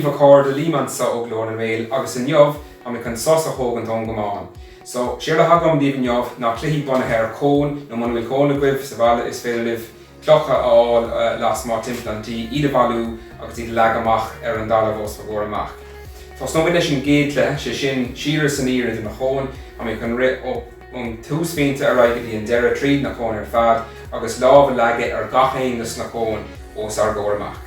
daoibh a chairde, Liam anseo ó Glór na nGael agus inniu tá mé chun sos a thógaint ón gcamán. So, séard atá agam daoibh inniu ná cluichí bunaithe ar chóin, nó muna bhfuil cóin agaibh sa bhaile is féidir libh clocha a fháil lasmuigh timpeall an tí, iad a bhailiú agus iad a leagadh amach ar an dtalamh os bhur gcomhair amach. Tosnóimid leis an gcéad chluiche, sé sin siar is aniar idir na cóin. Tá mé chun rith ón túsphointe ar aghaidh go dtí an deireadh tríd na cóin ar fad agus lámh a leagadh ar gach aon dos na cóin os ár gcomhair amach.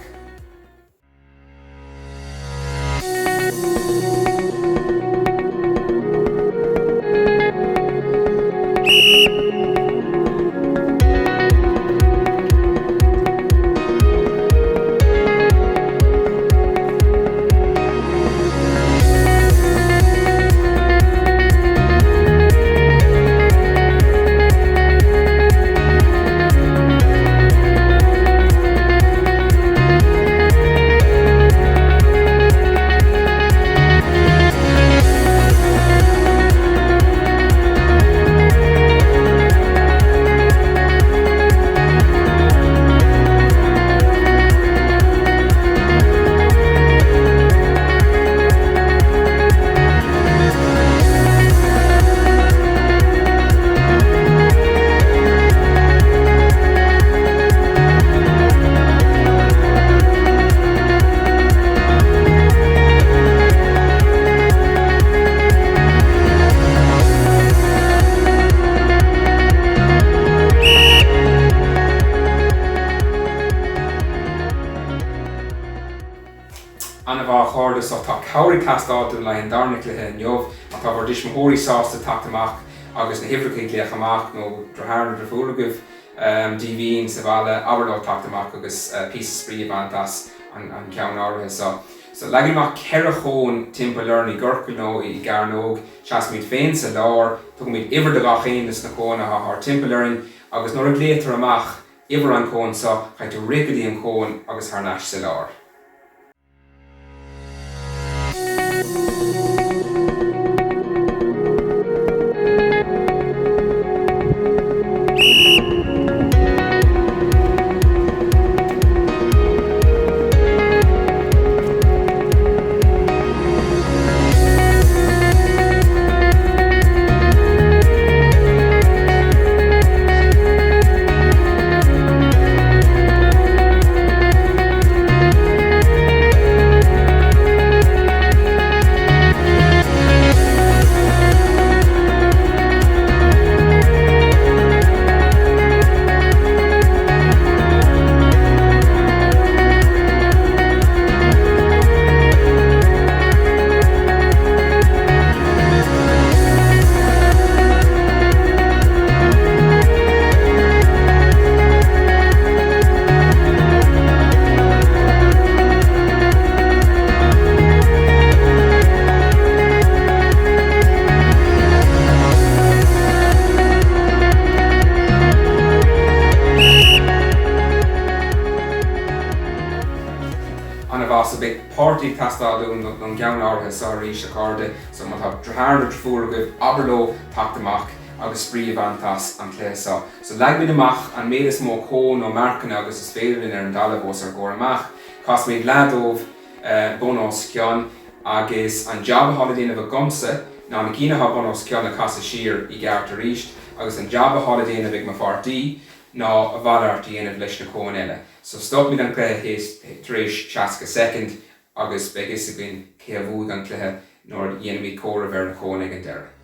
Ana-mhaith a chairde, so tá cabhair ag teastáil dúinn le haghaidh an darna cluiche inniu. Má tá bhur dtuismitheoirí sásta teacht amach agus na huimhreacha a ghlaoch amach, nó deartháir nó deirfiúr agaibh díomhaoin sa bhaile, abair leo teacht amach agus píosa spraoi a bhaint as an ceann áirithe so. So leagaimid amach 4 chón timpeall orainn i gciorcal nó i gcearnóg, seasfaimid féin sa lár, tugaimid uimhir do gach aon de na cóin atá thart timpeall orainn agus nuair a ghlaotar amach uimhir an chóin so, caithfidh tú rith go dtí an cón agus thar n-ais sa lár. Ana-mhaith, so beidh páirtí ag teastáil dúinn don gceann áirithe seo arís, a chairde, so má tá deartháir nó deirfiúr agaibh, abair leo teacht amach agus spraoi a bhaint as an chluiche seo. So leagfaimid amach an méid is mó cón nó marcanna agus is féidir linn ar an dtalamh os ár gcomhair amach. Casfaimid leath dóibh bun os cionn agus an jab atá le déanamh agamsa ná na cinn atá bun os cionn a chasadh siar i gceart arís agus an jab atá le déanamh ag mo pháirtí ná a mhalairt a dhéanamh leis na cóin eile. So stopfaimid an cluiche tar éis 60 soicind agus beidh fhios againn cé a bhuaigh an cluiche nuair a dhéanfaimid comhaireamh ar na cóin ag an deireadh.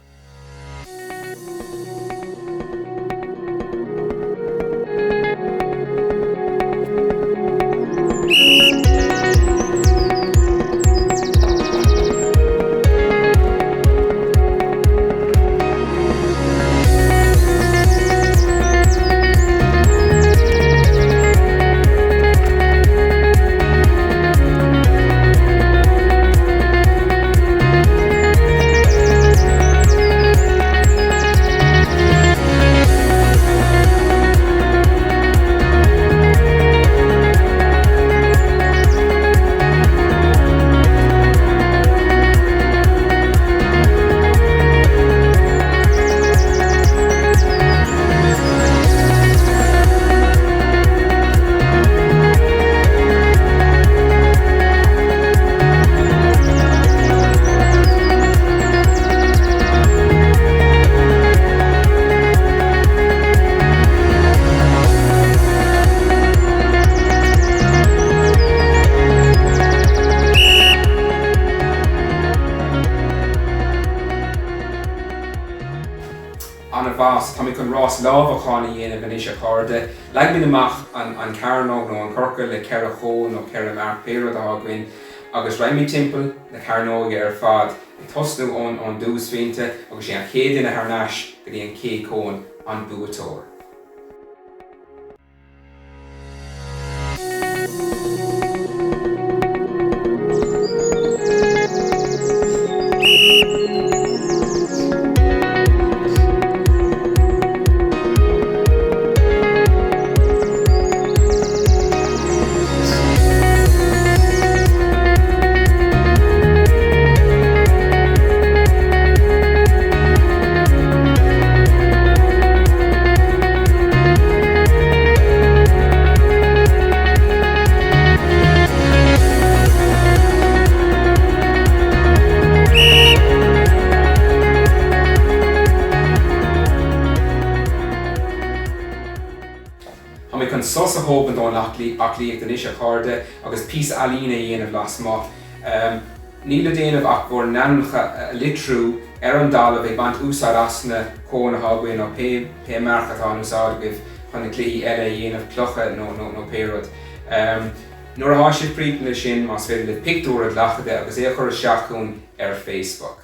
rás lámhacháin a dhéanamh anois a chairde. Leagfaimid amach an cearnóg nó an ciorcal le 4 chón nó 4 marc, pé rud atá againn, agus raghaimid timpeall na cearnóige ar fad, ag tosnú ón dtúsphointe agus sé an chéad duine thar n-ais go dtí an chéad cón an buaiteoir. Tá mé chun sos a thógaint ón aclaíocht anois a chairde agus píosa ealaíne a dhéanamh lasmuigh. Níl le déanamh ach bhur n-ainmneacha a litriú ar an dtalamh ag baint úsáid as na cóin atá againn nó pé marc atá in úsáid agaibh chun na cluichí eile a dhéanamh, clocha nó pé rud. Nuair atá sibh críochnaithe leis sin, más féidir libh pictiúr a ghlacadh de agus é a chur isteach chugainn ar Facebook.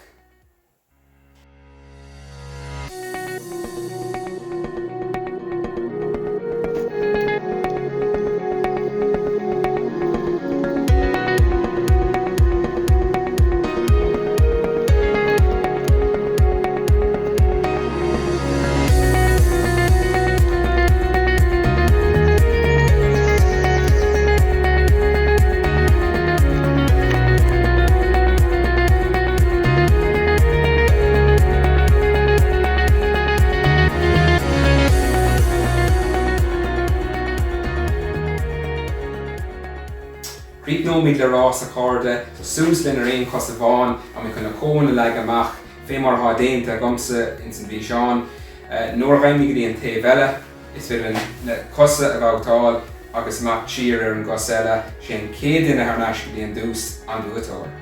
Críochnóimid le rás a chairde, so suas linn ar aon chos amháin, tá mé chun na cóin a leagadh amach fé mar atá déanta agamsa ins an bhfíseán. Nuair a ghabhaimid go dtí an taobh eile, is féidir linn na cosa a bhabhtáil agus imeacht siar ar an gcos eile, sé an chéad duine thar n-ais go dtí an dtús an buaiteoir.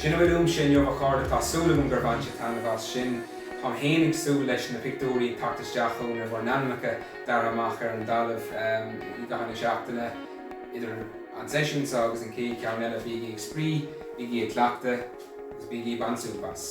Sin a bhfuil uaimse inniu a chairde, tá súil agam gur bhain sibh taitneamh as sin. Táim féin ag súil leis na pictiúirí ag teacht isteach chugainn ar bhur n-ainmneacha deartha amach ar an dtalamh i gcaitheamh na seachtaine. Idir an seisiún seo agus an chéad cheann eile, bígí ag spraoi, bígí ag cleachtadh agus bígí ag baint súp as.